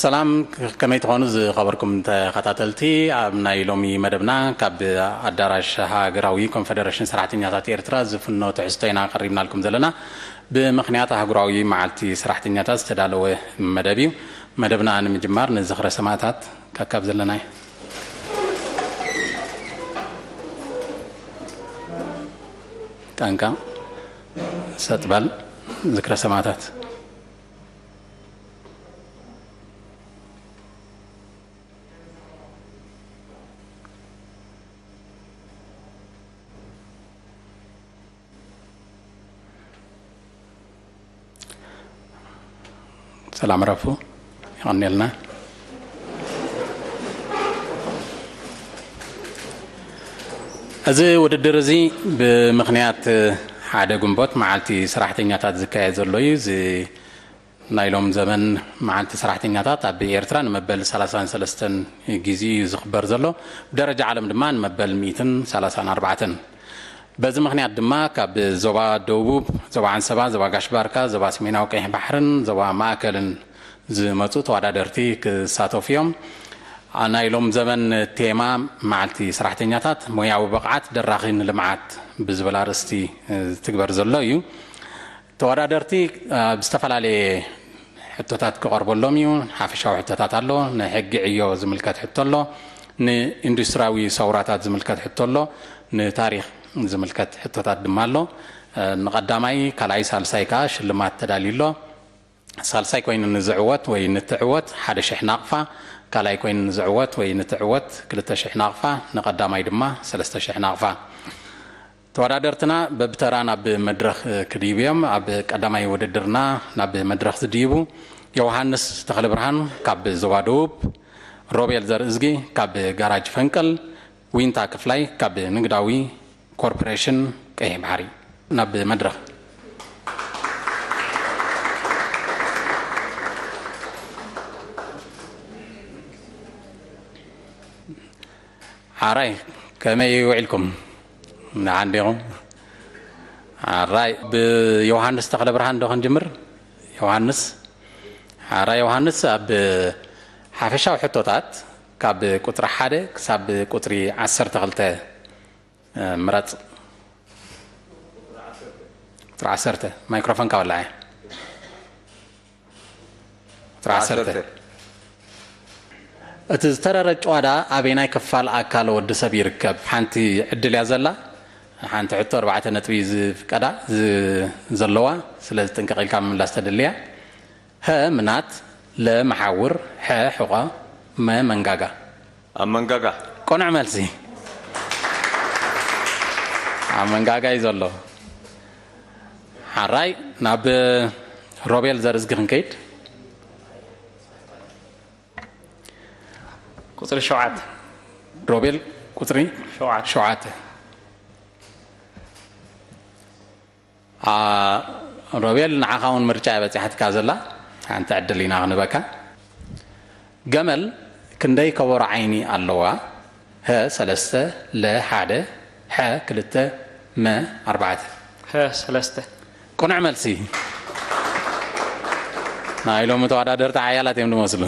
ሰላም፣ ከመይ ትኾኑ ዝኸበርኩም ተኸታተልቲ? ኣብ ናይ ሎሚ መደብና ካብ ኣዳራሽ ሃገራዊ ኮንፈደረሽን ሰራሕተኛታት ኤርትራ ዝፍኖ ትሕዝቶ ኢና ቀሪብናልኩም ዘለና። ብምኽንያት ኣህጉራዊ መዓልቲ ሰራሕተኛታት ዝተዳለወ መደብ እዩ። መደብና ንምጅማር ንዝኽረ ሰማእታት ካብ ዘለናይ ጣንቃ ሰጥባል ዝክረ ሰማእታት። ሰላም ረፉ። ይቐንየልና። እዚ ውድድር እዚ ብምኽንያት ሓደ ግንቦት መዓልቲ ሰራሕተኛታት ዝካየድ ዘሎ እዩ። እዚ ናይ ሎም ዘመን መዓልቲ ሰራሕተኛታት ኣብ ኤርትራ ንመበል ሰላሳን ሰለስተን ግዜ እዩ ዝኽበር ዘሎ። ብደረጃ ዓለም ድማ ንመበል ሚእትን ሰላሳን ኣርባዕተን። በዚ ምኽንያት ድማ ካብ ዞባ ደቡብ፣ ዞባ ዓንሰባ፣ ዞባ ጋሽ ባርካ፣ ዞባ ሰሜናዊ ቀይሕ ባሕርን ዞባ ማእከልን ዝመጹ ተወዳደርቲ ክሳተፉ እዮም። ናይ ሎም ዘመን ቴማ መዓልቲ ሰራሕተኛታት ሞያዊ ብቕዓት ደራኺ ንልምዓት ብዝብል ኣርእስቲ ዝትግበር ዘሎ እዩ። ተወዳደርቲ ኣብ ዝተፈላለየ ሕቶታት ክቐርበሎም እዩ። ሓፈሻዊ ሕቶታት ኣሎ፣ ንሕጊ ዕዮ ዝምልከት ሕቶ ኣሎ፣ ንኢንዱስትሪያዊ ሰውራታት ዝምልከት ሕቶ ኣሎ፣ ንታሪኽ ዝምልከት ሕቶታት ድማ ኣሎ። ንቐዳማይ፣ ካልኣይ፣ ሳልሳይ ከኣ ሽልማት ተዳልዩ ኣሎ። ሳልሳይ ኮይኑ ንዝዕወት ወይ ንትዕወት ሓደ ሽሕ ናቕፋ፣ ካልኣይ ኮይኑ ንዝዕወት ወይ ንትዕወት ክልተ ሽሕ ናቕፋ፣ ንቐዳማይ ድማ ሰለስተ ሽሕ ናቕፋ። ተወዳደርትና በብተራ ናብ መድረኽ ክድይቡ እዮም። ኣብ ቀዳማይ ውድድርና ናብ መድረኽ ዝድይቡ ዮሃንስ ተኽለብርሃን ካብ ዞባ ደቡብ፣ ሮቤል ዘርእዝጊ ካብ ጋራጅ ፈንቅል፣ ዊንታ ክፍላይ ካብ ንግዳዊ ኮርፖሬሽን ቀይሕ ባሕሪ። ናብ መድረኽ። ሓራይ፣ ከመይ ውዒልኩም? ደሓን ዲኹም? ሓራይ፣ ብዮሃንስ ተኽለብርሃን ዶ ክንጅምር? ዮሃንስ። ሓራይ ዮሃንስ፣ ኣብ ሓፈሻዊ ሕቶታት ካብ ቁጽሪ ሓደ ክሳብ ቁጽሪ ዓሰርተ ክልተ ምረጽ። ቁጽሪ ዓሰርተ፣ ማይክሮፎንካ ወላዐ። ቁጽሪ ዓሰርተ። እቲ ዝተረረ ጭዋዳ ኣበየናይ ክፋል ኣካል ወዲ ሰብ ይርከብ? ሓንቲ ዕድል እያ ዘላ። ሓንቲ ሕቶ ኣርባዕተ ነጥቢ ዝፍቀዳ ዝ-፣ ዘለዋ፣ ስለዚ ጥንቅቕ ኢልካ ምምላስ ተደልያ። ሀ ምናት፣ ለ መሓውር፣ ሐ ሕቖ፣ መ መንጋጋ። ኣብ መንጋጋ። ቅኑዕ መልሲ። ኣብ መንጋጋ እዩ ዘሎ። ሓራይ፣ ናብ ሮቤል ዘርእዝጊ ክንከይድ። ቁጽሪ ሸውዓተ። ሮቤል ቁጽሪ ሸውዓተ። ሸውዓተ። አ፣ ሮቤል፣ ንዓኻ እውን ምርጫ እያ በጺሓትካ ዘላ። ሓንቲ ዕድል ኢና ክንበካ። ገመል ክንደይ ከበሮ ዓይኒ ኣለዋ? ሀ ሰለስተ፣ ለ ሓደ፣ ሐ ክልተ፣ መ ኣርባዕተ። ሀ ሰለስተ። ቅኑዕ መልሲ። ናይ ሎሚ ተወዳደርቲ ሓያላት እዮም ዝመስሉ።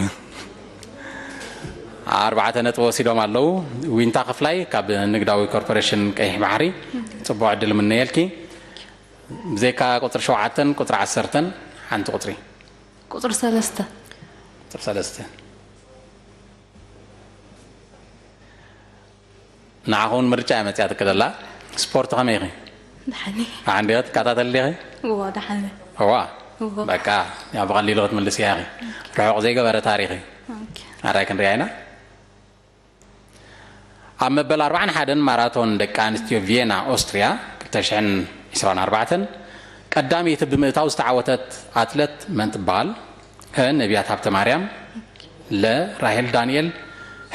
ኣርባዕተ ነጥቢ ወሲዶም ኣለዉ። ዊንታ ክፍላይ ካብ ንግዳዊ ኮርፖሬሽን ቀይሕ ባሕሪ፣ ጽቡቕ ዕድል ምነየልኪ። ብዘይካ ቁጽሪ ሸውዓተን ቁጽሪ ዓሰርተን፣ ሓንቲ ቁጽሪ። ቁጽሪ ሰለስተ። ቁጽሪ ሰለስተ። ንዓኹን ምርጫ እያ መጽያትኪ ዘላ። ስፖርት ከመይ ኢኺ? ደሓን እየ። ደሓን ዲኺ? ትከታተሊ ዲኺ? እዋ፣ ደሓን እየ። እዋ? እዋ። በቃ፣ ያው ብቐሊሉ ክትምልስያ ኢኺ። ርሑቕ ዘይገበረ ታሪኽ እዩ። ኦኬ። ኣራይ ክንሪኣ ኢና። ኣብ መበል ኣርባዓን ሓደን ማራቶን ደቂ ኣንስትዮ ቪየና ኦስትርያ ክልተ ሽሕን ዕስራን ኣርባዕተን ቀዳመይቲ ብምእታው ዝተዓወተት ኣትለት መን ትበሃል? ሀ ነቢያት ሃብተማርያም፣ ለ ራሄል ዳንኤል፣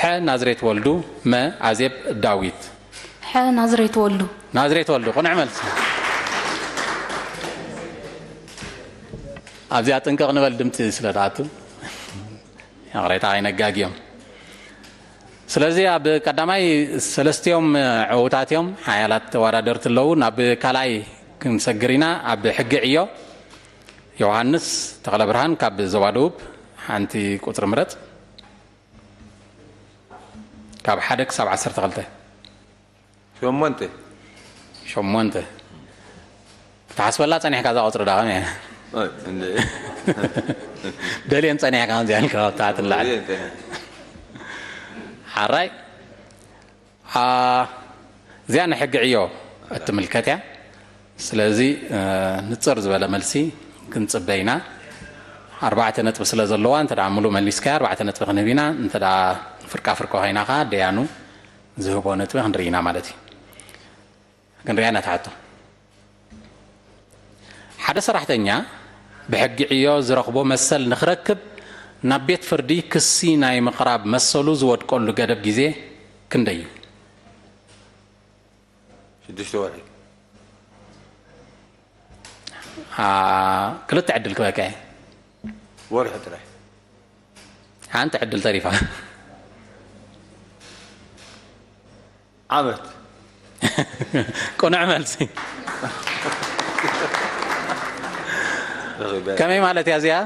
ሐ ናዝሬት ወልዱ፣ መ ኣዜብ ዳዊት። ሐ ናዝሬት ወልዱ። ናዝሬት ወልዱ፣ ቅኑዕ መልሲ። ኣብዚኣ ጥንቅቕ ንበል ድምፂ ስለ ትኣቱ። ይቕሬታ ኣይነጋግዮም። ስለዚ ኣብ ቀዳማይ ሰለስቲኦም ዕዉታት እዮም፣ ሓያላት ተወዳደርቲ ኣለዉ። ናብ ካልኣይ ክንሰግር ኢና። ኣብ ሕጊ ዕዮ ዮሃንስ ተኽለብርሃን ካብ ዞባ ደቡብ፣ ሓንቲ ቁፅሪ ምረፅ። ካብ ሓደ ክሳብ ዓሰርተ ክልተ። ሸሞንተ። ሸሞንተ። ክትሓስበላ ጸኒሕካ እዛ ቁጽሪ ዳ ከመይ እያ? ደልየን ጸኒሕካ ከምዚ ያልካ ካብ ታሕቲ ንላዕሊ። ሓራይ። እዚኣ ንሕጊ ዕዮ እትምልከት እያ። ስለዚ ንጽር ዝበለ መልሲ ክንጽበ ኢና። ኣርባዕተ ነጥቢ ስለ ዘለዋ እንተ ሙሉ መሊስካያ ኣርባዕተ ነጥቢ ክንህብ ኢና። እንተ ፍርቃ ፍርቆ ኮይና ከኣ ደያኑ ዝህቦ ነጥቢ ክንርኢ ኢና ማለት እዩ። ክንሪኣ ኢና እታ ሕቶ። ሓደ ሰራሕተኛ ብሕጊ ዕዮ ዝረኽቦ መሰል ንኽረክብ ናብ ቤት ፍርዲ ክሲ ናይ ምቕራብ መሰሉ ዝወድቀሉ ገደብ ግዜ ክንደይ እዩ? ሽዱሽተ ወርሒ። ክልተ ዕድል ክበካ እየ። ወርሒ ጥራሕ። ሓንቲ ዕድል ተሪፋ። ዓመት። ቅኑዕ መልሲ። ከመይ ማለት እያ እዚኣ?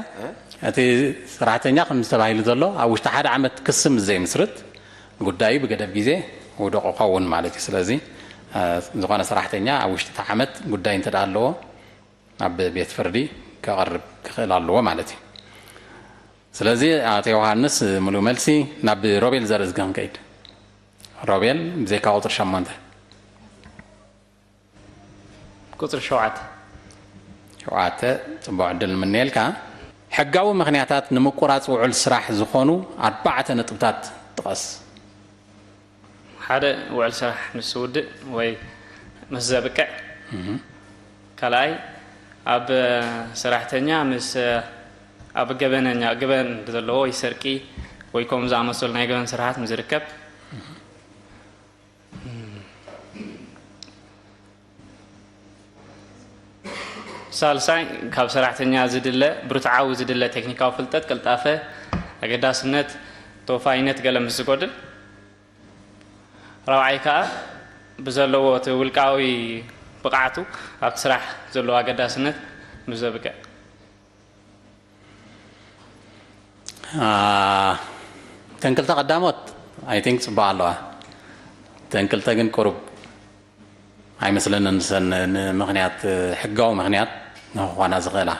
እቲ ሰራሕተኛ ከም ዝተባሂሉ ዘሎ ኣብ ውሽጢ ሓደ ዓመት ክሲ ምስ ዘይምስርት ጉዳዩ ብገደብ ግዜ ውዱቕ ይኸውን ማለት እዩ። ስለዚ ዝኾነ ሰራሕተኛ ኣብ ውሽጢ እቲ ዓመት ጉዳይ እንተ ኣለዎ ናብ ቤት ፍርዲ ከቕርብ ክኽእል ኣለዎ ማለት እዩ። ስለዚ ኣቶ ዮሃንስ ምሉእ መልሲ ናብ ሮቤል ዘርእዝጊ ክንከይድ። ሮቤል ብዘይካ ቁፅሪ ሸሞንተ። ቁፅሪ ሸውዓተ። ሸውዓተ። ፅቡቕ ዕድል ንምነየልካ። ሕጋዊ ምኽንያታት ንምቁራፅ ውዕል ስራሕ ዝኾኑ ኣርባዕተ ነጥብታት ጥቐስ። ሓደ ውዕል ስራሕ ምስ ዝውድእ ወይ ምስ ዘብቅዕ። ካልኣይ ኣብ ሰራሕተኛ ምስ ኣብ ገበነኛ ገበን ዘለዎ ወይ ሰርቂ ወይ ከምኡ ዝኣመሰሉ ናይ ገበን ስራሓት ምስ ዝርከብ። ሳልሳይ ካብ ሰራሕተኛ ዝድለ ብርትዓዊ ዝድለ ቴክኒካዊ ፍልጠት፣ ቅልጣፈ፣ ኣገዳስነት፣ ተወፋይነት ገለ ምስ ዝጎድል። ራብዓይ ከኣ ብዘለዎ እቲ ውልቃዊ ብቕዓቱ ኣብቲ ስራሕ ዘለዎ ኣገዳስነት ምስ ዘብቅዕ። እተን ክልተ ቀዳሞት I think ፅቡቕ ኣለዋ። እተን ክልተ ግን ቁሩብ ኣይመስለንን ሰን ንምኽንያት ሕጋዊ ምኽንያት ንክኾና ዝኽእላ።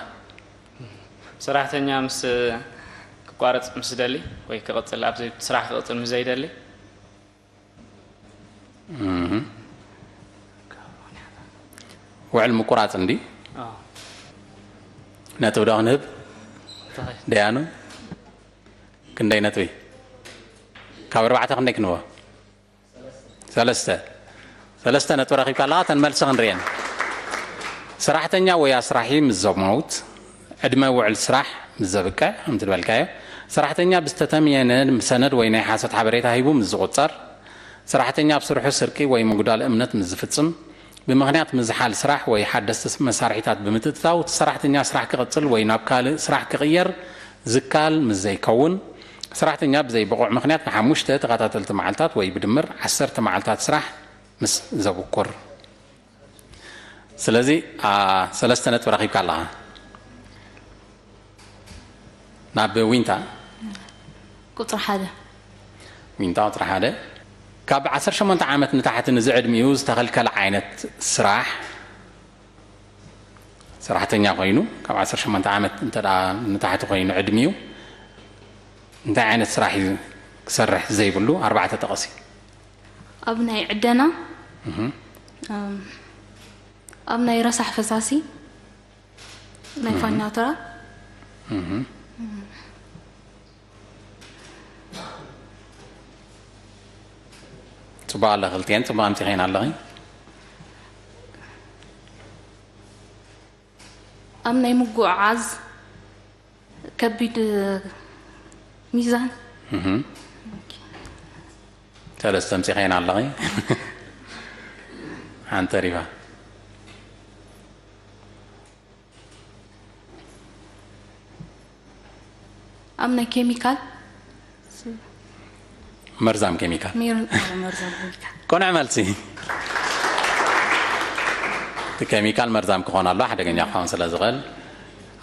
ሰራሕተኛ ምስ ክቋረፅ ምስ ደሊ ወይ ክቕፅል ኣብዚ ስራሕ ክቕፅል ምስ ዘይደሊ። ውዕል ምቁራፅ እንዲ ነጥቢ ዶ ክንህብ? ደያኑ ክንደይ ነጥቢ? ካብ ኣርባዕተ ክንደይ ክንህቦ? ሰለስተ። ሰለስተ ነጥቢ ረኺብካ ኣለኻ። እተን መልሲ ክንርእየን። ሰራሕተኛ ወይ ኣስራሒ ምስ ዘመውት፣ ዕድመ ውዕል ስራሕ ምስ ዘብቅዕ፣ ከምቲ ዝበልካዮ፣ ሰራሕተኛ ብዝተተምየነ ሰነድ ወይ ናይ ሓሶት ሓበሬታ ሂቡ ምስ ዝቑጸር፣ ሰራሕተኛ ኣብ ስርሑ ስርቂ ወይ ምጉዳል እምነት ምስ ዝፍጽም፣ ብምኽንያት ምዝሓል ስራሕ ወይ ሓደስቲ መሳርሒታት ብምትእትታው፣ እቲ ሰራሕተኛ ስራሕ ክቕጽል ወይ ናብ ካልእ ስራሕ ክቕየር ዝካል ምስ ዘይከውን፣ ሰራሕተኛ ብዘይ ብቑዕ ምኽንያት ንሓሙሽተ ተኸታተልቲ መዓልታት ወይ ብድምር ዓሰርተ መዓልታት ስራሕ ምስ ዘብኩር። ስለዚ ሰለስተ ነጥቢ ረኺብካ ኣለኻ። ናብ ዊንታ። ቁፅሪ ሓደ። ዊንታ ቁፅሪ ሓደ። ካብ ዓሰርተ ሸሞንተ ዓመት ንታሕቲ ንዝዕድሚኡ ዝተኸልከለ ዓይነት ስራሕ ሰራሕተኛ ኮይኑ ካብ ዓሰርተ ሸሞንተ ዓመት እንተ ንታሕቲ ኮይኑ ዕድሚኡ እንታይ ዓይነት ስራሕ እዩ ክሰርሕ ዘይብሉ ኣርባዕተ ጠቐሲ። ኣብ ናይ ዕደና፣ ኣብ ናይ ረሳሕ ፈሳሲ፣ ናይ ፋኛትራ። ፅቡቕ ኣለ ክልቲኤን ፅቡቕ ኣምፂኸን ኣለኺ። ኣብ ናይ ምጉዕዓዝ ከቢድ ሚዛን። ሰለስተ ኣምፂኸን ኣለኺ። ሓንቲ ተሪፋ። ኣብ ናይ ኬሚካል መርዛም ኬሚካል። ኮነ መልሲ። እቲ ኬሚካል መርዛም ክኾን ኣሎ ሓደገኛ ክኸውን ስለ ዝኽእል።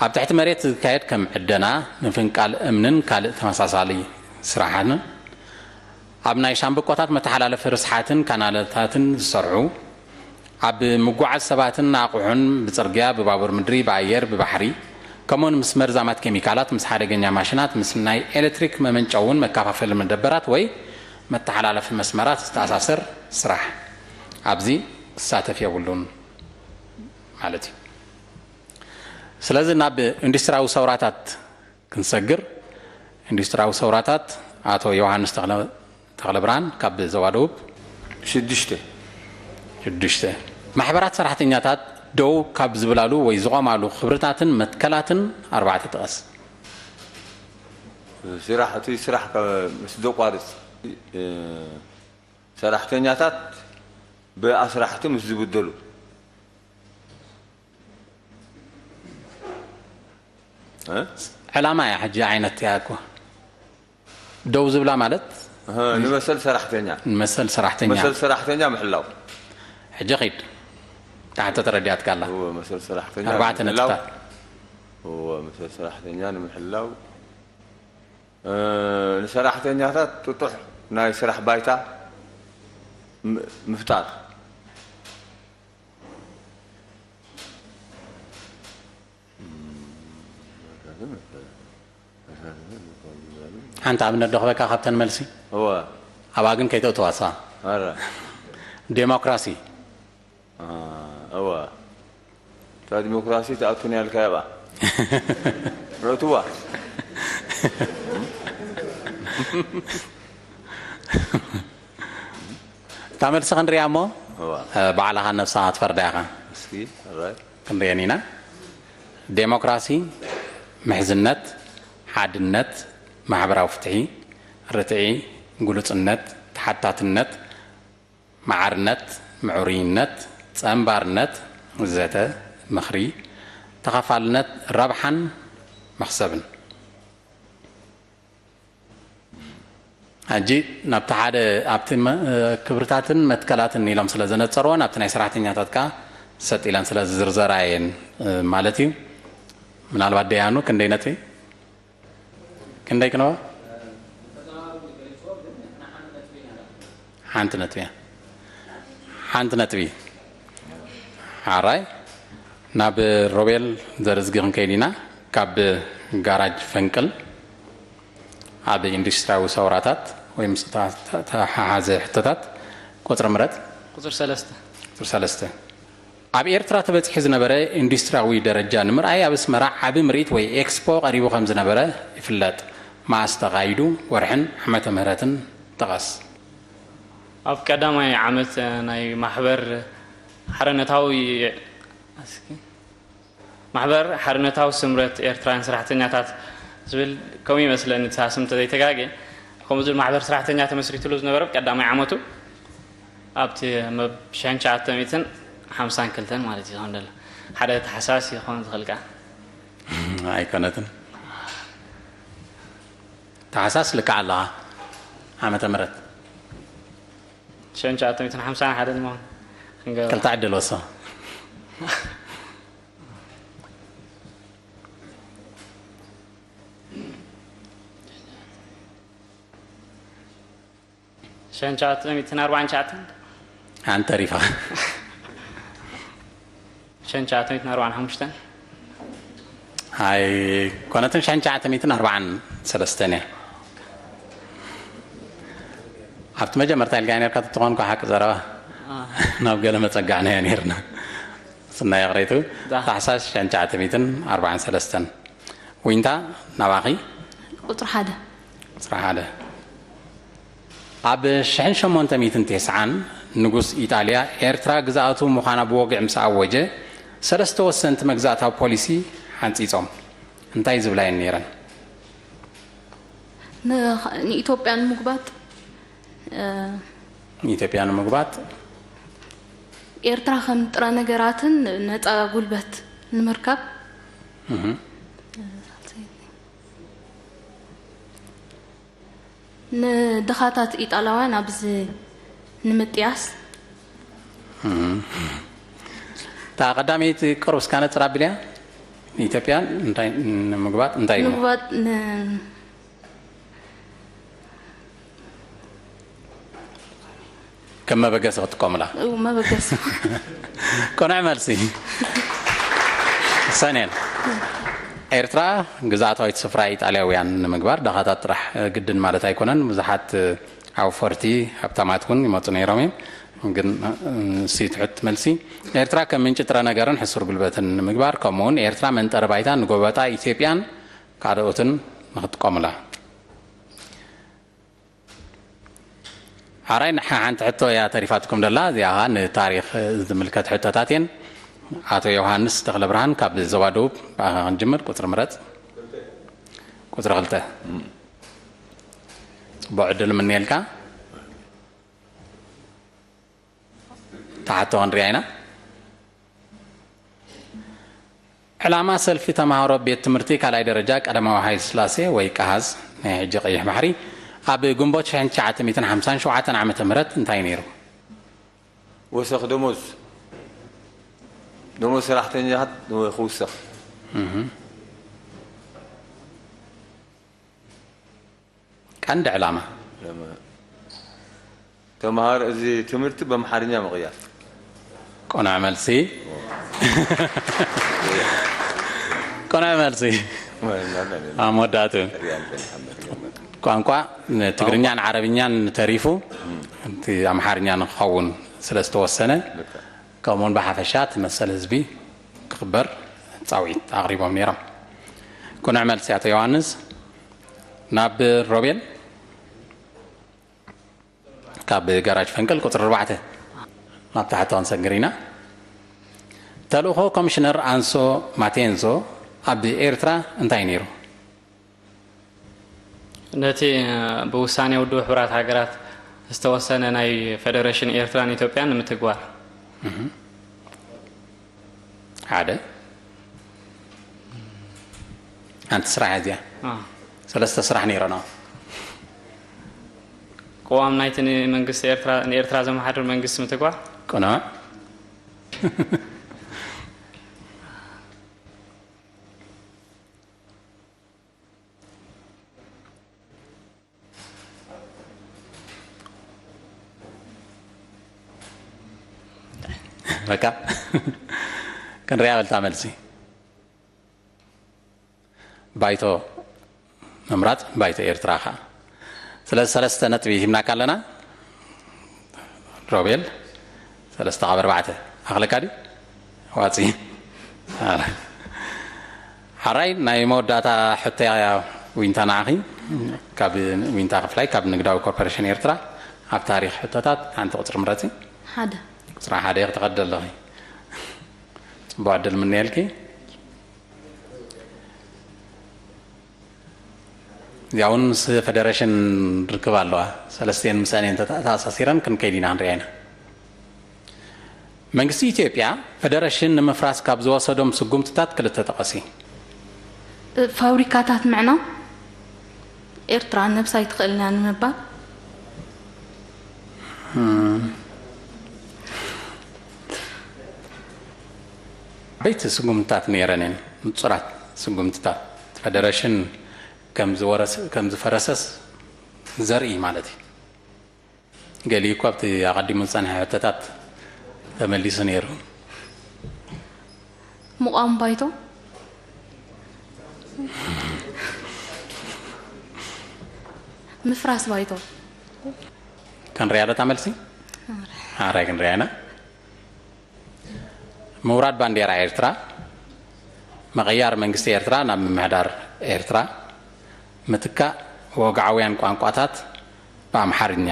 ኣብ ትሕቲ መሬት ዝካየድ ከም ዕደና፣ ምፍንቃል እምንን ካልእ ተመሳሳሊ ስራሕን፣ ኣብ ናይ ሻምብቆታት መተሓላለፊ ርስሓትን ካናላታትን ዝሰርሑ፣ ኣብ ምጉዓዝ ሰባትን ኣቑሑን ብጽርግያ፣ ብባቡር ምድሪ፣ ብኣየር፣ ብባሕሪ፣ ከምኡውን ምስ መርዛማት ኬሚካላት፣ ምስ ሓደገኛ ማሽናት፣ ምስ ናይ ኤሌክትሪክ መመንጨውን መካፋፈሊ መደበራት ወይ መተሓላለፊ መስመራት ዝተኣሳሰር ስራሕ ኣብዚ ክሳተፍ የብሉን ማለት እዩ። ስለዚ ናብ ኢንዱስትሪያዊ ሰውራታት ክንሰግር፣ ኢንዱስትሪያዊ ሰውራታት፣ ኣቶ ዮሃንስ ተኽለ፣ ተኽለብርሃን ካብ ዞባ ደቡብ። ሽዱሽተ። ሽዱሽተ። ማሕበራት ሰራሕተኛታት ደው ካብ ዝብላሉ ወይ ዝቖማሉ ክብርታትን መትከላትን ኣርባዕተ ጥቀስ። ስራሕ፣ እቲ ስራሕ ከ-፣ ምስ ዘቋርጽ፣ እ፣ ሰራሕተኛታት ብኣስራሕቲ ምስ ዝብደሉ። እ? ዕላማ እያ ሕጂ ዓይነት እያ እኮ። ደው ዝብላ ማለት እህ፣ ንመሰል ሰራሕተኛ። ንመሰል ሰራሕተኛ። መሰል ሰራሕተኛ ምሕላው። ሕጂ ኺድ። ታሕተ ተረዲኣትካ ኣላ። እወ፣ መሰል ሰራሕተኛ ኣርባዕተ ንምሕላው። ነጥብታት። እወ፣ መሰል ሰራሕተኛ ንምሕላው። እ፣ ንሰራሕተኛታት ጥጡሕ ናይ ስራሕ ባይታ ም-፣ ምፍጣር። ሓንቲ ኣብነት ዶ ክበካ ካብተን መልሲ? እወ። ኣብኣ ግን ከይተእትዋ እሳ። ኣረ። ዴሞክራሲ። አ፣ እወ። እታ ዲሞክራሲ ትኣቱን ያልካ ያባ። ርእትዋ። እታ መልሲ ክንሪኣ እሞ፣ እወ። እ፣ ባዕልኻ ነብስኻ ክትፈርዳ ኢኻ። እስኪ፣ ራይ። ክንሪአን ኢና። ዴሞክራሲ፣ ምሕዝነት፣ ሓድነት፣ ማሕበራዊ ፍትሒ፣ ርትዒ፣ ግሉጽነት፣ ተሓታትነት፣ ማዕርነት፣ ምዕሩይነት፣ ጸንባርነት፣ ዘተ፣ ምኽሪ፣ ተኻፋልነት፣ ረብሓን መኽሰብን። ሕጂ ናብቲ ሓደ፣ ኣብቲ መ-፣ ክብርታትን መትከላትን ኢሎም ስለ ዘነጸርዎ፣ ናብቲ ናይ ሰራሕተኛታት ከኣ ሰጥ ኢለን ስለ ዝዝርዘራ እየን፣ እ፣ ማለት እዩ። ምናልባት ደያኑ ክንደይ ነጥቢ? ክንደይ ክንበ? ሓንቲ ነጥቢ እያ። ሓንቲ ነጥቢ። ሓራይ፣ ናብ ሮቤል ዘርእዝጊ ክንከይድ ኢና። ካብ ጋራጅ ፈንቅል፣ ኣብ ኢንዱስትሪያዊ ሰውራታት ወይ ምስ እታ ተተሓሓዘ ሕቶታት፣ ቁጽሪ ምረጥ። ቁጽሪ ሰለስተ። ቁጽሪ ሰለስተ። ኣብ ኤርትራ ተበጺሑ ዝነበረ ኢንዱስትሪያዊ ደረጃ ንምርኣይ፣ ኣብ ኣስመራ ዓቢ ምርኢት ወይ ኤክስፖ ቀሪቡ ከም ዝነበረ ይፍለጥ። መኣስ ተኻይዱ? ወርሕን ዓመተ ምህረትን ጥቐስ። ኣብ ቀዳማይ ዓመት ናይ ማሕበር ሓርነታዊ፣ እስኪ፣ ማሕበር ሓርነታዊ ስምረት ኤርትራውያን ሰራሕተኛታት ዝብል ከምኡ ይመስለኒ፣ እቲ ስም እንተዘይተጋግየ። ከምኡ ዝብል ማሕበር ሰራሕተኛ ተመስሪትሉ ዝነበረ ቀዳማይ ዓመቱ ኣብቲ መብ-፣ ሽሕን ትሽዓተ ሚእትን ሓምሳን ክልተን ማለት እዩ ዝኸውን ዘሎ። ሓደ ታሕሳስ ይኸውን ዝኽእል ከኣ። ኣይኮነትን። ታሕሳስ ልክዕ ኣለኻ። ዓመተ ምህረት። ሽሕን ትሽዓተ ሚእትን ሓምሳን ሓደን ምዃን ክንገብር። ክልተ ዕድል ወሶ። ሽሕን ትሽዓተ ሚእትን ኣርባዓን ትሽዓተን። ሓንቲ ተሪፋ። ሽሕን ትሽዓተ ሚእትን ኣርባዓን ሓሙሽተን። ኣይኮነትን፣ ሽሕን ትሽዓተ ሚእትን ኣርባዓን ሰለስተን እያ። ኣብቲ መጀመርታ ኢልካ ነርካ፣ ተትኾን እኳ ሓቂ ዘረባ ናብ ገለ መጸጋዕናዮ ነይርና። ስናይ ይቕሬቱ፣ ዳ። ታሕሳስ ሽሕን ትሽዓተ ሚእትን ኣርባዓን ሰለስተን። ዊንታ፣ ናባኺ። ቁጽሪ ሓደ። ቁጽሪ ሓደ። ኣብ ሽሕን ሸሞንተ ሚእትን ተስዓን ንጉስ ኢጣልያ ኤርትራ ግዝኣቱ ምዃና ብወግዒ ምስ ኣወጀ፣ ሰለስተ ወሰንቲ መግዛእታዊ ፖሊሲ ሓንጺጾም። እንታይ ዝብላ እየን ነይረን? ን-፣ ንኢትዮጵያ ንምጉባጥ፣ እ፣ ንኢትዮጵያ ንምጉባጥ። ኤርትራ ከም ጥረ ነገራትን ነጻ ጉልበት ንምርካብ፣ እህ። ንድኻታት ኢጣላውያን ኣብዚ ንምጥያስ። እህ። እታ ቀዳመይቲ ቅሩብ እስካ ነጽር ኣቢልያ። ንኢትዮጵያ እንታይ ንምግባጥ እንታይ ኢሉ? ምግባጥ ን- ከም መበገሲ ክትጥቀሙላ? እው፣ መበገሲ። ቅኑዕ መልሲ። ሰኔን፣ ኤርትራ ግዝኣታዊት ስፍራ ኢጣልያውያን ንምግባር ድኻታት ጥራሕ ግድን ማለት ኣይኮነን። ብዙሓት ኣውፈርቲ ሃብታማት እውን ይመፁ ነይሮም እዮም። ግን ንሲ ትሑት መልሲ። ኤርትራ ከም ምንጪ ጥረ ነገርን ሕሱር ጉልበትን ንምግባር፣ ከምኡ እውን ኤርትራ መንጠሪ ባይታ ንጎበጣ ኢትዮጵያን ካልኦትን ንክትጥቀሙላ። ሓራይ ንሓ ሓንቲ ሕቶ እያ ተሪፋትኩም ደላ፣ እዚኣ ኸዓ ንታሪኽ ዝምልከት ሕቶታት እየን። ኣቶ ዮሃንስ ተኽለብርሃን ካብ ዞባ ደቡብ፣ ብኣኻ ክንጅምር። ቁፅሪ ምረፅ። ቁፅሪ ክልተ። ፅቡቅ ዕድል ምንየልካ። ተሓቶ ክንሪኣ ኢና። ዕላማ ሰልፊ ተምሃሮ ቤት ትምህርቲ ካልኣይ ደረጃ ቀዳማዊ ሃይለ ስላሴ ወይ ቀሃዝ፣ ናይ ሕጂ ቀይሕ ባሕሪ፣ ኣብ ግንቦት ሽሕን ትሽዓተ ሚእትን ሓምሳን ሸውዓተን ዓመተ ምህረት እንታይ ነይሩ? ወሰኽ ደሞዝ፣ ደሞዝ ሰራሕተኛታት ክውሰኽ። እህ። ቀንዲ ዕላማ። ተምሃሮ እዚ ትምህርቲ በምሓርኛ ምቕያር። ቅኑዕ መልሲ። ቅኑዕ መልሲ። ኣብ መወዳእቱ ቋንቋ ንትግርኛን ዓረብኛን ተሪፉ እቲ ኣምሓርኛ ንክኸውን ስለ ዝተወሰነ፣ ከምኡውን ብሓፈሻ እቲ መሰል ህዝቢ ክኽበር ጻውዒት ኣቕሪቦም ነይሮም። ቅኑዕ መልሲ ኣቶ ዮሃንስ። ናብ ሮቤል። ካብ ጋራጅ ፈንቅል ቁጽሪ ኣርባዕተ ናብ ታሕቲ ክንሰግር ኢና። ተልእኾ ኮሚሽነር ኣንሶ ማቴንዞ ኣብ ኤርትራ እንታይ ነይሩ? ነቲ ብውሳኔ ውድብ ሕቡራት ሃገራት ዝተወሰነ ናይ ፈደረሽን ኤርትራን ኢትዮጵያን ንምትግባር። እህ። ሓደ። ሓንቲ ስራሕ እያ እዚኣ። አ። ሰለስተ ስራሕ ነይረና። ቅዋም ናይቲ ንመንግስቲ ኤርትራ፣ ንኤርትራ ዘመሓድር መንግስቲ ምትግባር። ቅኑዕ። በቃ። ክንሪኣ በልታ መልሲ። ባይቶ ምምራጽ፣ ባይቶ ኤርትራ ኸኣ። ስለዚ ሰለስተ ነጥቢ ሂብናካ ኣለና። ሮቤል፣ ሰለስተ ካብ ኣርባዕተ። ኣኽለካ ድዩ? ዋጺ። ሓራይ፣ ናይ መወዳእታ ሕቶያ ዊንታ ንዓኺ። ካብ ዊንታ ክፍላይ፣ ካብ ንግዳዊ ኮርፖሬሽን ኤርትራ፣ ኣብ ታሪኽ ሕቶታት ሓንቲ ቁጽሪ ምረጺ። ሓደ። ቁጽሪ ሓደ ክትቐዲ ኣለኺ። ጽቡቕ ዕድል ምነየልኪ። እዚኣ እውን ምስ ፈደረሽን ርክብ ኣለዋ። ሰለስቲኤን ምስኣን እየን ተተ-፣ ተኣሳሲረን ክንከይድ ኢና ክንሪኣ ኢና። መንግስቲ ኢትዮጵያ ፈደረሽን ንምፍራስ ካብ ዝወሰዶም ስጉምትታት ክልተ ጠቐሲ። እ፣ ፋብሪካታት ምዕናው፣ ኤርትራ ነብሳ ኣይትኽእልን እያ ንምባል። እም። ዓበይቲ ስጉምትታት ነይረን እየን፣ ንጹራት ስጉምትታት። ፈደረሽን ከም ዝወረስ-፣ ከም ዝፈረሰስ ዘርኢ ማለት እዩ። ገሊኡ እኳ ኣብቲ ኣቐዲሙ ዝጸንሐ ሕቶታት ተመሊሱ ነይሩ። ምቋም ባይቶ? ምፍራስ ባይቶ? ክንሪኣ ዶ እታ መልሲ? ሓራይ ክንሪኣ ኢና። ምውራድ ባንዴራ ኤርትራ፣ ምቕያር መንግስቲ ኤርትራ ናብ ምምሕዳር ኤርትራ፣ ምትካእ ወግዓውያን ቋንቋታት ብኣምሓርኛ።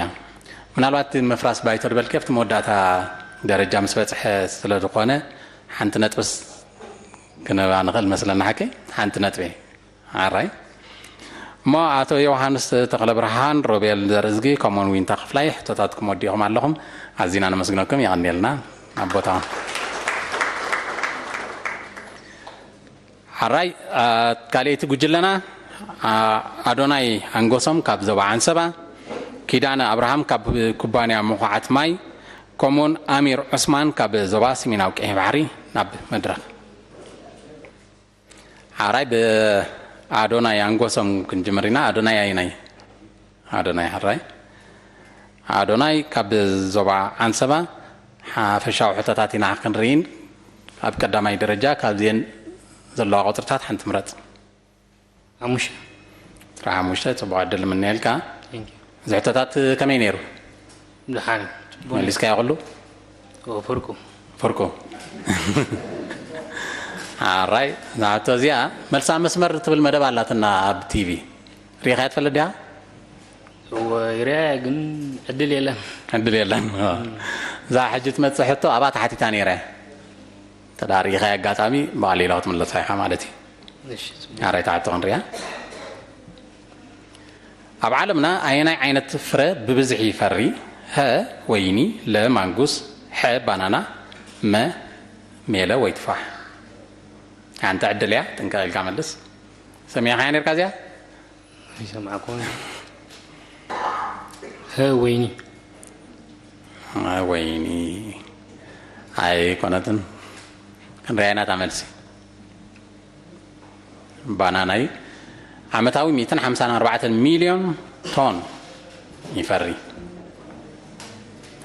ምናልባት እቲ ምፍራስ ባይቶ ዝበልኪ ኣብቲ መወዳእታ ደረጃ ምስ በጽሐ ስለ ዝኾነ፣ ሓንቲ ነጥብስ ክንህባ ንኽእል መስለና። ሓቂ ሓንቲ ነጥቢ። ኣራይ። እሞ ኣቶ ዮሃንስ ተኽለብርሃን፣ ሮቤል ዘርእዝጊ፣ ከምኡውን ዊንታ ክፍላይ፣ ሕቶታትኩም ወዲእኹም ኣለኹም። ኣዚና ነመስግነኩም፣ የቐንየልና። ኣብ ቦታኹም። ኣራይ፣ አ፣ ካልኣይቲ ጉጅለና፣ አ፣ ኣዶናይ ኣንጎሶም ካብ ዞባ ዓንሰባ፣ ኪዳነ ኣብርሃም ካብ ኩባንያ ምኹዓት ማይ፣ ከምኡውን ኣሚር ዑስማን ካብ ዞባ ሰሜናዊ ቀይሕ ባሕሪ ናብ መድረኽ። ሓራይ ብኣዶናይ ኣንጎሶም ክንጅምር ኢና። ኣዶናይ ኣይናይ ኣዶናይ ሓራይ ኣዶናይ ካብ ዞባ ዓንሰባ ሓፈሻዊ ሕቶታት ኢና ክንርኢን ኣብ ቀዳማይ ደረጃ ካብዚአን ዘለዋ ቁፅርታት ሓንቲ ምረፅ። ሓሙሽተ። ዕስራ ሓሙሽተ። ፅቡቕ ዕድል ምንየልካ። Thank you። እዚ ሕቶታት ከመይ ነይሩ? ደሓን። መሊስካዮ ኩሉ? ፍርቁ። ፍርቁ። ኣራይ ናቶ እዚኣ መልሳ መስመር ትብል መደብ ኣላትና ኣብ ቲቪ ሪኢኻያ ትፈልጥ ዲኻ? ይሪኣ ግን ዕድል የለን። ዕድል የለን። እዛ ሕጂ ትመፅእ ሕቶ ኣብኣ ተሓቲታ ነይረ። ተዳሪኻ ኣጋጣሚ ብቐሊሉ ክትምለሳ ኢኻ ማለት እዩ። ኣራይ ተዓቶ ክንሪኣ። ኣብ ዓለምና ኣየናይ ዓይነት ፍረ ብብዝሒ ይፈሪ? ሀ ወይኒ፣ ለ ማንጉስ፣ ሐ ባናና፣ መ ሜለ ወይ ትፋሕ። ሓንቲ ዕድል እያ፣ ጥንቀቕ ኢልካ መልስ። ሰሚዕኻያ ነርካ እዚኣ? ይሰማዕኩም። ሀ ወይኒ። ወይኒ ኣይኮነትን። ክንሪኣ ኢና እታ መልሲ። ባናናይ ዓመታዊ ሚእትን ሓምሳን ኣርባዕተን ሚልዮን ቶን ይፈሪ።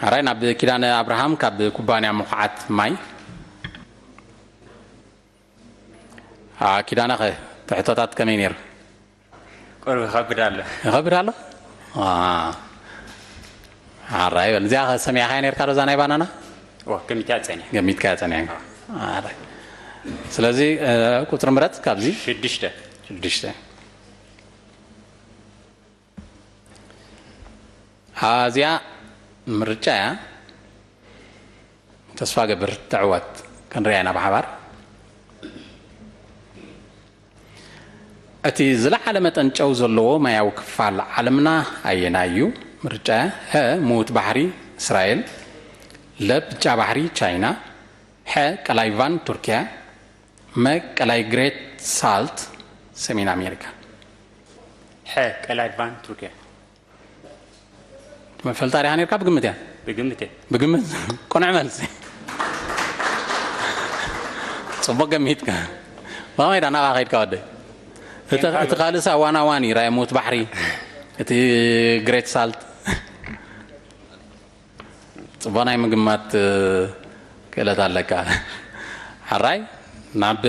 ኣራይ ናብ ኪዳነ ኣብርሃም ካብ ኩባንያ ምኹዓት ማይ። ኪዳነ ኸ ትሕቶታት ከመይ ነይሩ? ቁሩብ ይኸብድ ኣሎ። ይኸብድ ኣሎ። ኣራይ በል እዚኣ ሰሚዕኻያ ነርካ ዶ እዛ ናይ ባናና? ገሚትካ ጸኒሕ። ገሚትካ ጸኒሕ። ስለዚ ቁፅሪ ምረፅ ካብዚ። ሽዱሽተ። ሽዱሽተ። ኣዚኣ ምርጫ እያ። ተስፋ ገብር ትዕወት። ክንሪኣ ኢና ብሓባር። እቲ ዝለዓለ መጠን ጨው ዘለዎ ማያዊ ክፋል ዓለምና ኣየናይ እዩ? ምርጫ፣ ሀ፣ ምዉት ባሕሪ እስራኤል፣ ለ፣ ብጫ ባሕሪ ቻይና፣ ሐ፣ ቀላይ ቫን ቱርኪያ፣ መ፣ ቀላይ ግሬት ሳልት ሰሜን ኣሜሪካ። ሐ፣ ቀላይ ቫን ቱርኪያ። መፈልጣ ሪኻ ነርካ ብግምት እያ። ብግምት እየ። ብግምት? ቅኑዕ መልሲ። ፅቡቅ ገሚትካ። ብኸመይ ዳ ናብኣ ከይድካ ወደይ? እቲ ካልእስ ኣዋን ኣዋን እዩ ራእየ ምውት ባሕሪ፣ እቲ ግሬት ሳልት። ፅቡቅ ናይ ምግማት ክእለት ኣለካ። ሕራይ ናብ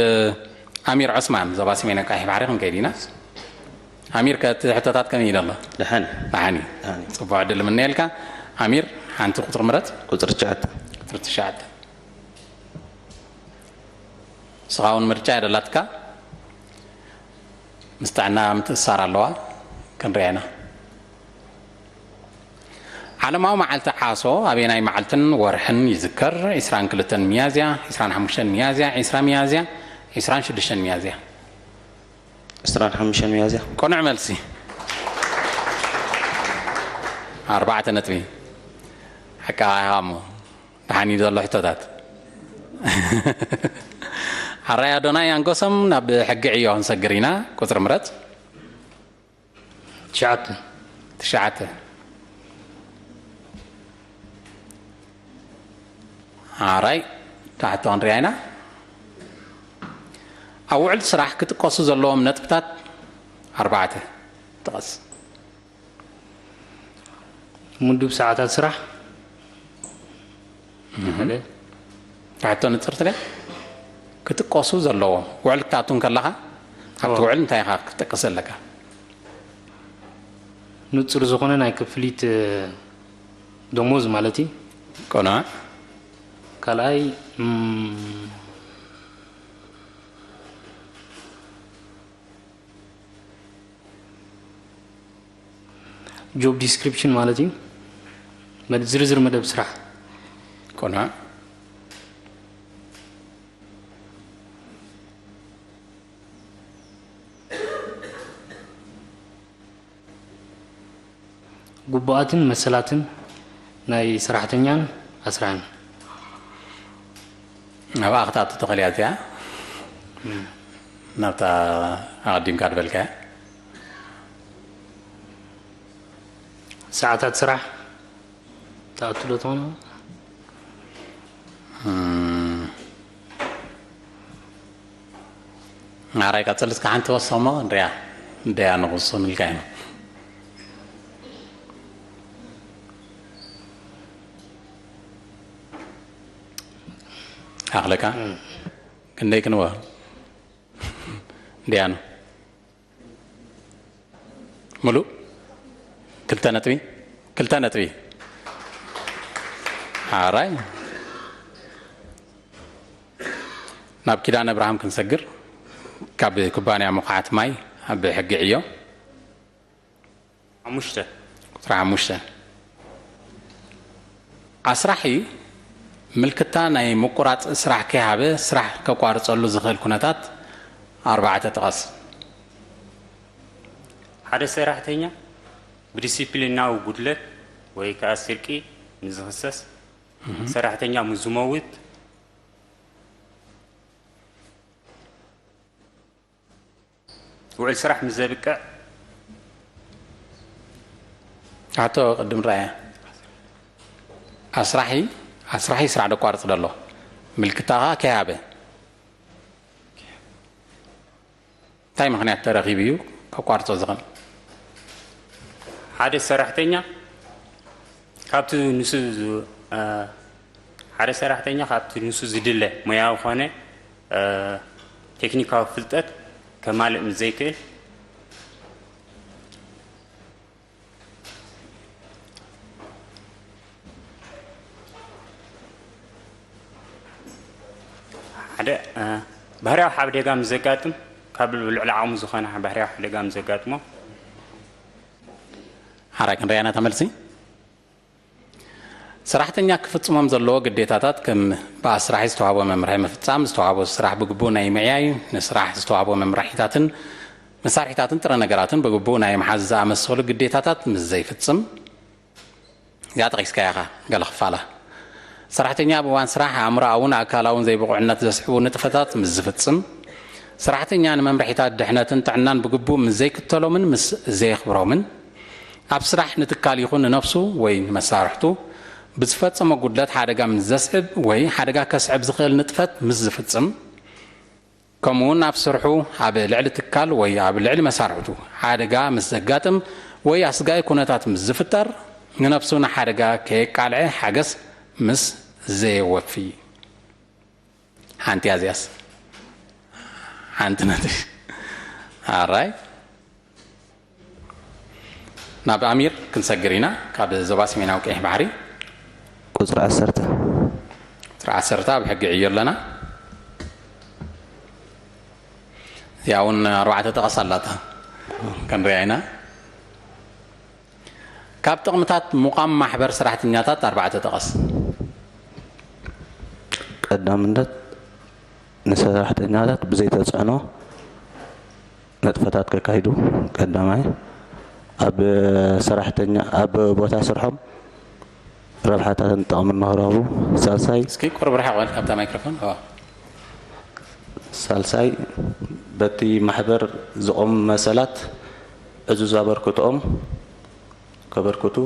ኣሚር ዑስማን ዞባ ሰሜን ቀይሕ ባሕሪ ክንከይድ ኢና። ኣሚር ከ እቲ ሕቶታት ከመይ ኢሉ ኣሎ? ደሓን። ደሓን እዩ። ደሓን እዩ። ፅቡቅ ዕድል ምነየልካ። ኣሚር ሓንቲ ቁፅሪ ምረፅ። ቁፅሪ ትሽዓተ። ቁፅሪ ትሽዓተ። ንስኻ እውን ምርጫ እያ ደላትካ። ምስ ጥዕና ምትእስሳር ኣለዋ። ክንሪኣ ኢና። ዓለማዊ መዓልቲ ዓሶ ኣበየናይ መዓልትን ወርሕን ይዝከር? ዒስራን ክልተን ሚያዝያ፣ ዒስራን ሓሙሽተን ሚያዝያ፣ ዒስራ ሚያዝያ፣ ዒስራን ሽዱሽተን ሚያዝያ። ዕስራን ሓሙሽተን ሚያዝያ። ቅኑዕ መልሲ። ኣርባዕተ ነጥቢ። ሓቃ ኢኻ እሞ። ደሓን እዩ ዘሎ ሕቶታት። ሓራይ ኣዶናይ ኣንጎሶም ናብ ሕጊ ዕዮ ክንሰግር ኢና። ቁፅሪ ምረፅ። ትሽዓተ። ትሽዓተ። ሓራይ ታሕቶ ክንሪኣ ኢና። ኣብ ውዕል ስራሕ ክጥቀሱ ዘለዎም ነጥብታት ኣርባዕተ ጥቐስ። ምዱብ ሰዓታት ስራሕ። ሓደ። ሕቶ ንፅርቲ ድያ? ክጥቀሱ ዘለዎም ውዕል ክትኣቱ እንከለኻ ኣብቲ ኦ። ውዕል እንታይ ኢኻ ክትጠቅስ ዘለካ? ንጹር ዝኾነ ናይ ክፍሊት ደሞዝ ማለት እዩ። ቆና ካልኣይ እም፣ ጆብ ዲስክሪፕሽን ማለት እዩ። መድ- ዝርዝር መደብ ስራሕ። ቆና ግቡኣትን መሰላትን ናይ ሰራሕተኛን ኣስራሕን። ናብኣ ክትኣቱ ተኸእልያ እዚኣ ናብታ ኣቐዲምካ ዝበልካያ ሰዓታት ስራሕ ትኣቱ ዶ ትኾኑ? እም፣ ኣራይ ቀጽል እስከ ሓንቲ ወሰሞ እንድያ እንድያ ንቕሱ ንልካ ኢና ኣኽለካ ክንደይ ክንወ እንድያ ነው ሙሉ ክልተ ነጥቢ ክልተ ነጥቢ ኣራይ ናብ ኪዳነ ኣብርሃም ክንሰግር ካብ ኩባንያ ሙቕዓት ማይ ኣብ ሕጊ ዕዮ ሓሙሽተ ቁፅሪ ሓሙሽተ ኣስራሒ ምልክታ ናይ ምቁራፅ ስራሕ ከይሃበ ስራሕ ከቋርፀሉ ዝኽእል ኩነታት ኣርባዕተ ጥቐስ። ሓደ ሰራሕተኛ ብዲሲፕሊናዊ ጉድለት ወይ ከዓ ስርቂ ንዝኽሰስ ሰራሕተኛ ምስ ዝመውት ውዕል ስራሕ ምስ ዘብቅዕ ኣቶ ቅድም ረኣያ ኣስራሒ ኣስራሒ ስራሕ ደቋርፅ ደሎ ምልክታ ከዓ ከይሃበ እንታይ ምክንያት ተረኺቡ እዩ ከቋርፆ ዝኽእል? ሓደ ሰራሕተኛ ካብቲ ንሱ ሓደ ሰራሕተኛ ካብቲ ንሱ ዝድለ ሞያዊ ኮነ ቴክኒካዊ ፍልጠት ከማልእ ምስ ዘይክእል ሓደ ባህርያዊ ሓደጋ ምስ ዘጋጥም ካብ ልዕሊ ዓቕሙ ዝኾነ ባህርያዊ ሓደጋ ምስ ዘጋጥሞ ሓራይ ክንደያና ተመልሲ ሰራሕተኛ ክፍፅሞም ዘለዎ ግዴታታት ከም ብኣስራሒ ዝተዋህቦ መምርሒ ምፍፃም፣ ዝተዋህቦ ስራሕ ብግቡእ ናይ ምዕያይ፣ ንስራሕ ዝተዋህቦ መምርሒታትን መሳርሒታትን ጥረ ነገራትን ብግቡእ ናይ ምሓዝ ዝኣመሰሉ ግዴታታት ምስ ዘይፍፅም፣ እዚኣ ጠቒስካያ ኢኻ ገለ ክፋላ። ሰራሕተኛ ኣብ እዋን ስራሕ ኣእምሮኣውን ኣካላውን ዘይብቑዕነት ዘስዕቡ ንጥፈታት ምስ ዝፍፅም፣ ሰራሕተኛ ንመምርሒታት ድሕነትን ጥዕናን ብግቡእ ምስ ዘይክተሎምን ምስ ዘየኽብሮምን፣ ኣብ ስራሕ ንትካል ይኹን ንነፍሱ ወይ ንመሳርሕቱ ብዝፈጸሞ ጉድለት ሓደጋ ምስ ዘስዕብ ወይ ሓደጋ ከስዕብ ዝኽእል ንጥፈት ምስ ዝፍጽም፣ ከምኡውን ኣብ ስርሑ ኣብ ልዕሊ ትካል ወይ ኣብ ልዕሊ መሳርሕቱ ሓደጋ ምስ ዘጋጥም ወይ ኣስጋኢ ኩነታት ምስ ዝፍጠር፣ ንነፍሱ ንሓደጋ ከየቃልዐ ሓገዝ ምስ ዘየወፊ። ሓንቲ እያ እዚኣስ ሓንቲ ነጥቢ ኣራይ ናብ ኣሚር ክንሰግር ኢና ካብ ዞባ ሰሜናዊ ቀይሕ ባሕሪ ቁፅሪ ዓሰርተ ቁፅሪ ዓሰርተ ኣብ ሕጊ ዕዮ ኣለና እዚኣ እውን ኣርባዕተ ጠቐስ ኣላታ ክንሪኣ ኢና ካብ ጥቕምታት ምቋም ማሕበር ሰራሕተኛታት ኣርባዕተ ጠቐስ። ቀዳምነት ንሰራሕተኛታት ብዘይ ተፅዕኖ ንጥፈታት ከካይዱ ቀዳማይ ኣብ ሰራሕተኛ ኣብ ቦታ ስርሖም ረብሓታትን ጥቕምን ንክረኽቡ ሳልሳይ እስኪ ቁርብ ርሓቕ በል ካብታ ማይክሮፎን ሳልሳይ በቲ ማሕበር ዝቖሙ መሰላት ዕዙዝ ኣበርክትኦም ከበርክቱ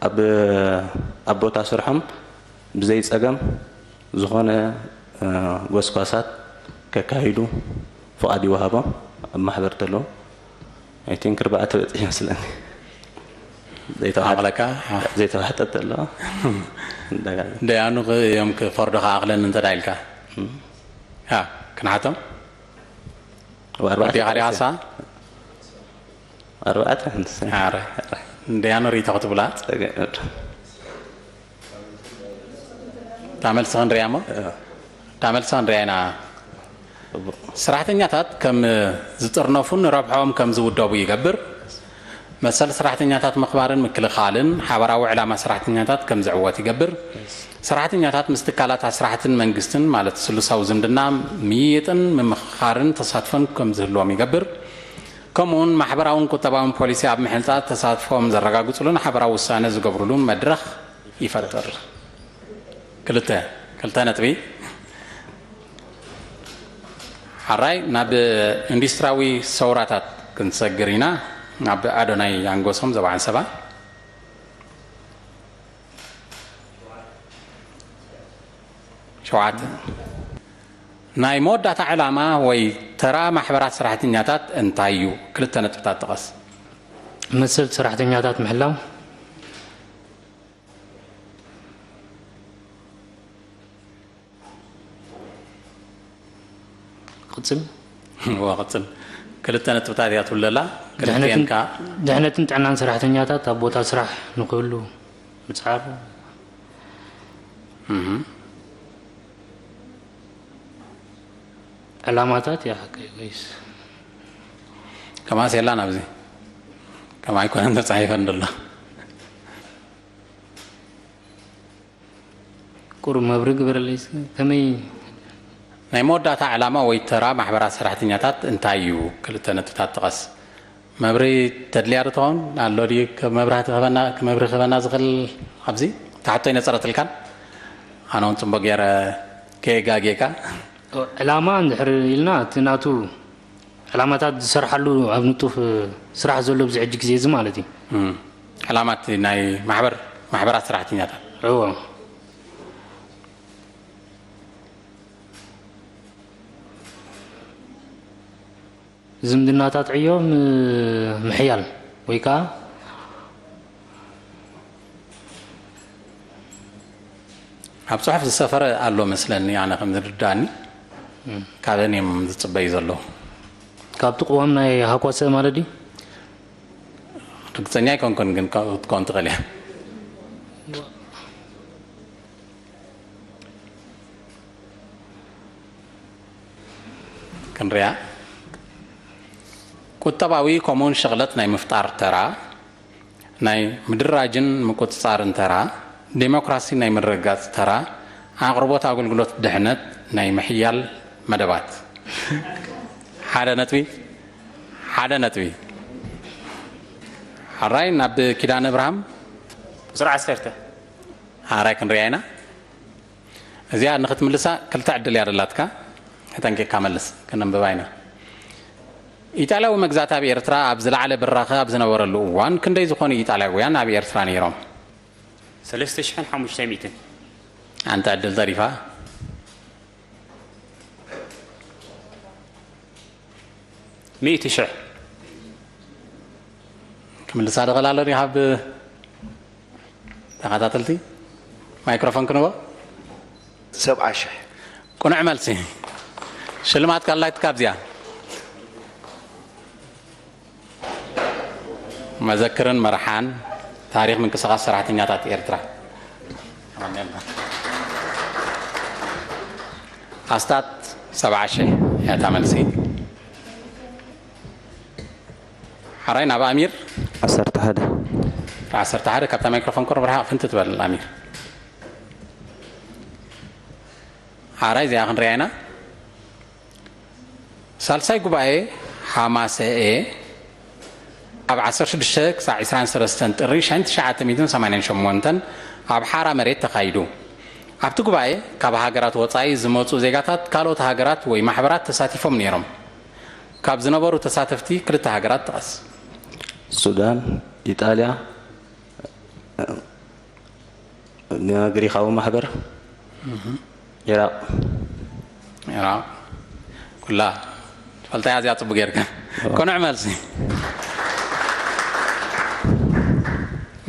ኣብ ኣብ ቦታ ስርሖም ብዘይ ፀገም ዝኾነ ጎስጓሳት ከካይዱ ፍቓድ ይወሃቦም ኣብ ማሕበር ተለዉ። I think ኣርባዕተ በፂሑ ይመስለኒ። ዘይተዋሕጠ ኣቕለካ ዘይተዋሕጠት ኣሎ። ደጋግ- ደያኑ ክ- እዮም ክፈርዱኻ ኣኽለን እንተ ዳ ኢልካ ያ ክንሓቶም ኣርባዕተ ወዲኻ ዲኻ ሳ ኣርባዕተ ሓንቲ ኣረ ደያኑ ርኢቶ ክትብላ ፀገም እታ መልሲ ክንሪያ እሞ እታ መልሲ ክንሪያ ኢና ሰራሕተኛታት ከም ዝጥርነፉን ረብሖም ከም ዝውደቡ ይገብር። መሰል ሰራሕተኛታት ምኽባርን ምክልኻልን ሓበራዊ ዕላማ ሰራሕተኛታት ከም ዝዕወት ይገብር። ሰራሕተኛታት ምስ ትካላት ኣስራሕትን መንግስትን ማለት ስሉሳዊ ዝምድና ምይይጥን ምምኽኻርን ተሳትፎን ከም ዝህልዎም ይገብር። ከምኡውን ማሕበራውን ቁጠባውን ፖሊሲ ኣብ ምሕንፃፅ ተሳትፎም ዘረጋግፅሉን ሓበራዊ ውሳነ ዝገብሩሉን መድረኽ ይፈጥር። ክልተ ክልተ ነጥቢ ሓራይ ናብ ኢንዱስትሪያዊ ሰውራታት ክንሰግር ኢና። ኣብ ኣዶናይ ኣንጎሶም ዞባ ዓንሰባ። ሸውዓተ። ናይ መወዳእታ ዕላማ ወይ ተራ ማሕበራት ሰራሕተኛታት እንታይ እዩ? ክልተ ነጥብታት ጥቀስ። መሰል ሰራሕተኛታት ምሕላው። ቅጽል። ወቅጽል። ክልተ ነጥብታት እያ ትብለላ። ክልቲኤን ከዓ ድሕነትን ጥዕናን ሰራሕተኛታት ኣብ ቦታ ስራሕ ንክህሉ ምፅዓር። ዕላማታት እያ ሓቀይ ወይስ? ከማስ የላን ኣብዚ። ከማ ኣይኮነን ተፃሒፈን ዘሎ። ቁሩብ መብሪ ግበረለይ እስኪ። ከመይ? ናይ መወዳእታ ዕላማ ወይ ተራ ማሕበራት ሰራሕተኛታት እንታይ እዩ? ክልተ ነጥብታት ጥቀስ። መብሪ ተድልያ ዶ ትኸውን? ኣሎ ድዩ? መብራህቲ ክህበና፣ መብሪ ክህበና ዝኽእል ኣብዚ? እታ ሕቶ ይነፀረትልካን? ኣነ እውን ፅቡቅ ገይረ ከየጋጌካ። ዕላማ እንድሕር ኢልና እቲ ናቱ ዕላማታት ዝሰርሓሉ ኣብ ንጡፍ ስራሕ ዘሎ ኣብዚ ሕጂ ግዜ እዚ ማለት እዩ። ዕላማ እቲ ናይ ማሕበር፣ ማሕበራት ሰራሕተኛታት። እዎ። ዝምድናታት ዕዮ ምሕያል ወይ ከዓ ኣብ ጽሑፍ ዝሰፈረ ኣሎ መስለኒ፣ ኣነ ከም ዝርዳኒ ካብአን እዮም ዝጽበዩ ዘለዉ። ካብቲ ቅዋም ናይ ሃኳሰ ማለት ድዩ? ርግጸኛ ኣይኮንኩን፣ ግን ካብኡ ክትከውን ትኽእል እያ። ክንሪኣ። ቁጠባዊ ከምኡውን ሸቕለት ናይ ምፍጣር ተራ፣ ናይ ምድራጅን ምቁጽጻርን ተራ፣ ዴሞክራሲ ናይ ምርግጋጽ ተራ፣ ኣቕርቦት ኣገልግሎት ድሕነት ናይ ምሕያል መደባት። ሓደ ነጥቢ፣ ሓደ ነጥቢ። ሕራይ ናብ ኪዳነ ኣብርሃም። ቁፅሪ ዓሰርተ። ሕራይ ክንሪኣ ኢና። እዚኣ ንኽትምልሳ ክልተ ዕድል እያ ደላትካ። ተጠንቂቕካ መልስ፣ ክነንብባ ኢና። ኢጣልያዊ መግዛእቲ ኣብ ኤርትራ ኣብ ዝለዓለ ብራኸ ኣብ ዝነበረሉ እዋን ክንደይ ዝኾኑ ኢጣልያውያን ኣብ ኤርትራ ነይሮም? ሰለስተ ሽሕን ሓሙሽተ ሚእትን። ሓንቲ ዕድል ተሪፋ። ሚእቲ ሽሕ። ክምልሳ ድኽእል ኣሎ ድዩ ካብ ተኸታተልቲ? ማይክሮፎን ክንቦ። ሰብዓ ሽሕ። ቅኑዕ መልሲ። ሽልማት ካላይት ካብዚኣ። መዘክርን መርሓን ታሪኽ ምንቅስቓስ ሰራሕተኛታት ኤርትራ። ኣስታት ሰብዓ ሽሕ እያ እታ መልሲ። ሓራይ ናብ ኣሚር። ዓሰርተ ሓደ። ዓሰርተ ሓደ ካብታ ማይክሮፎን ቁሩብ ርሓቕ ፍንትት በል ኣሚር። ሓራይ እዚኣ ክንሪኣ ኢና። ሳልሳይ ጉባኤ ሓማሰኤ ኣብ ዓሰርተ ሽዱሽተ ክሳዕ ዕስራን ሰለስተን ጥሪ ሸሕን ትሽዓተ ሚእትን ሰማንያን ሸሞንተን ኣብ ሓራ መሬት ተኻይዱ። ኣብቲ ጉባኤ ካብ ሃገራት ወጻኢ ዝመጹ ዜጋታት ካልኦት ሃገራት ወይ ማሕበራት ተሳቲፎም ነይሮም። ካብ ዝነበሩ ተሳተፍቲ ክልተ ሃገራት ጥቐስ። ሱዳን፣ ኢጣልያ፣ ግሪኻዊ ማሕበር፣ ኢራቕ። ኢራቕ ኩላ ትፈልጣ እያ እዚኣ ጽቡቅ ጌርካ። ቅኑዕ መልሲ።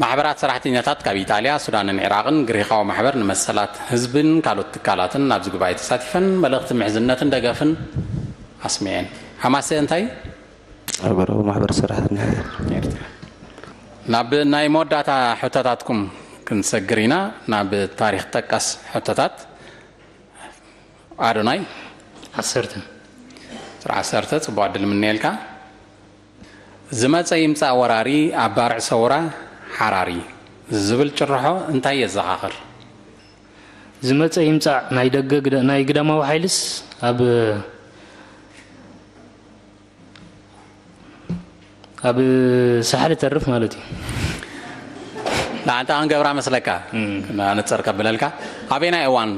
ማሕበራት ሰራሕተኛታት ካብ ኢጣልያ፣ ሱዳንን ዒራቕን ግሪኻዊ ማሕበር ንመሰላት ህዝብን ካልኦት ትካላትን ኣብዚ ጉባኤ ተሳቲፈን መልእኽቲ ምሕዝነትን ደገፍን ኣስሚዐን። ሃማሰ እንታይ? ሃገራዊ ማሕበር ሰራሕተኛታት። ኤርትራ። ናብ ናይ መወዳእታ ሕቶታትኩም ክንሰግር ኢና፣ ናብ ታሪኽ ጠቀስ ሕቶታት። ኣዶናይ ዓሰርተ። ስራ ዓሰርተ፣ ጽቡቕ ዕድል ምነየልካ። ዝመጸ ይምጻእ ወራሪ ኣብ ባርዕ ሰውራ ሓራሪ ዝብል ጭርሖ እንታይ የዘኻኽር? ዝመጸ ይምጻእ ናይ ደገ ግደ-፣ ናይ ግዳማዊ ሓይልስ ኣብ ኣብ ሳሕል ተርፍ ማለት እዩ። ንዓንታ ክንገብራ መስለካ ኣነጸር ከብለልካ። ኣበየናይ እዋን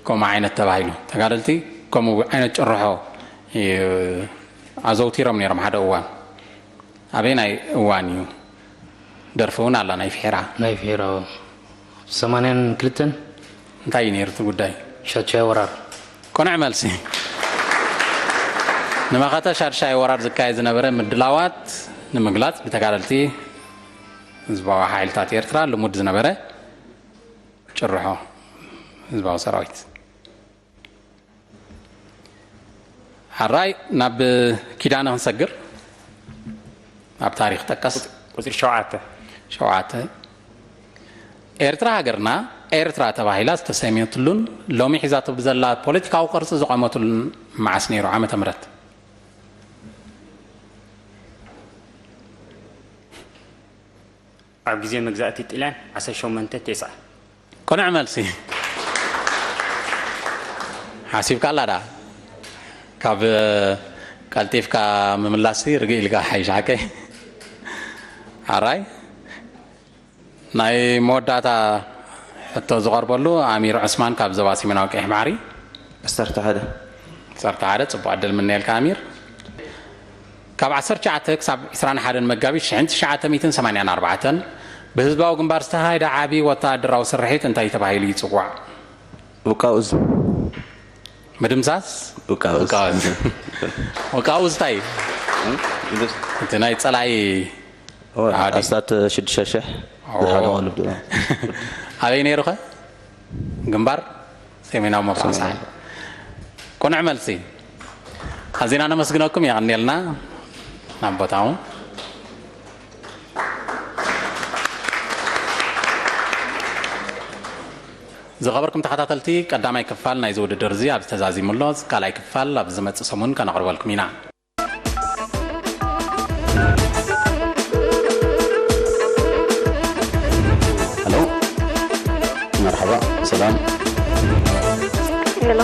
ከምኡ ዓይነት ተባሂሉ? ተጋደልቲ ከምኡ ዓይነት ጭርሖ እ፣ ኣዘውቲሮም ነይሮም ሓደ እዋን። ኣበይ ናይ እዋን እዩ? ደርፊ እውን ኣላ ናይ ፍሒራ። ናይ ፍሒራ፣ ሰማንያን ክልተን። እንታይ እዩ ነይሩ እቲ ጉዳይ? ሻድሻይ ወራር። ቅኑዕ መልሲ። ንመኸተ ሻድሻይ ወራር ዝካየድ ዝነበረ ምድላዋት ንምግላጽ ብተጋደልቲ ህዝባዊ ሓይልታት ኤርትራ ልሙድ ዝነበረ ጭርሖ ህዝባዊ ሰራዊት። ሓራይ ናብ ኪዳነ ክንሰግር፣ ናብ ታሪኽ ጠቀስ። ቁፅሪ ሸውዓተ። ሸውዓተ። ኤርትራ ሃገርና ኤርትራ ተባሂላ ዝተሰምየትሉን ሎሚ ሒዛቶ ብዘላ ፖለቲካዊ ቅርፂ ዝቆመትሉን መዓስ ነይሩ? ዓመተ ምህረት። ኣብ ግዜ መግዛእቲ ጥልያን ዓሰርተ ሸሞንተ ቴስዓ። ቅኑዕ መልሲ። ሓሲብካላ ዳ ካብ ቀልጢፍካ ምምላስ ርግእ ኢልካ ሓይሽ ሓቀይ። ሓራይ ናይ መወዳእታ ሕቶ ዝቐርበሉ ኣሚር ዑስማን ካብ ዞባ ሰሜናዊ ቀይሕ ባሕሪ። ዓሰርተ ሓደ። ዓሰርተ ሓደ። ጽቡቕ ዕድል ምነየልካ ኣሚር። ካብ ዓሰርተ ትሽዓተ ክሳብ ዕስራን ሓደን መጋቢት ሽሕን ትሽዓተ ሚእትን ሰማንያን ኣርባዕተን ብህዝባዊ ግንባር ዝተኻየደ ዓቢ ወተሃደራዊ ስርሒት እንታይ ተባሂሉ ይጽዋዕ? ውቃውዝ። ምድምሳስ? ውቃውዝ። ውቃውዝ። ውቃውዝ እንታይ እዩ? እቲ ናይ ጸላኢ ዓዲ። ኣስታት ሽዱሽተ ሽሕ ኦ። ዝሓለቐሉ ብድኡ። ኣበይ ነይሩ ኸ? ግንባር ሰሜናዊ ምብራቕ ሳሕል። ቅኑዕ መልሲ። ኣዚና ነመስግነኩም፣ የቐንየልና። ናብ ቦታውን። ዝኸበርኩም ተኸታተልቲ፣ ቀዳማይ ክፋል ናይዚ ውድድር እዚ ኣብዚ ተዛዚሙ ኣሎ። ካልኣይ ክፋል ኣብ ዝመጽእ ሰሙን ከነቕርበልኩም ኢና። ሄሎ፣ መርሓባ፣ ሰላም። ሄሎ፣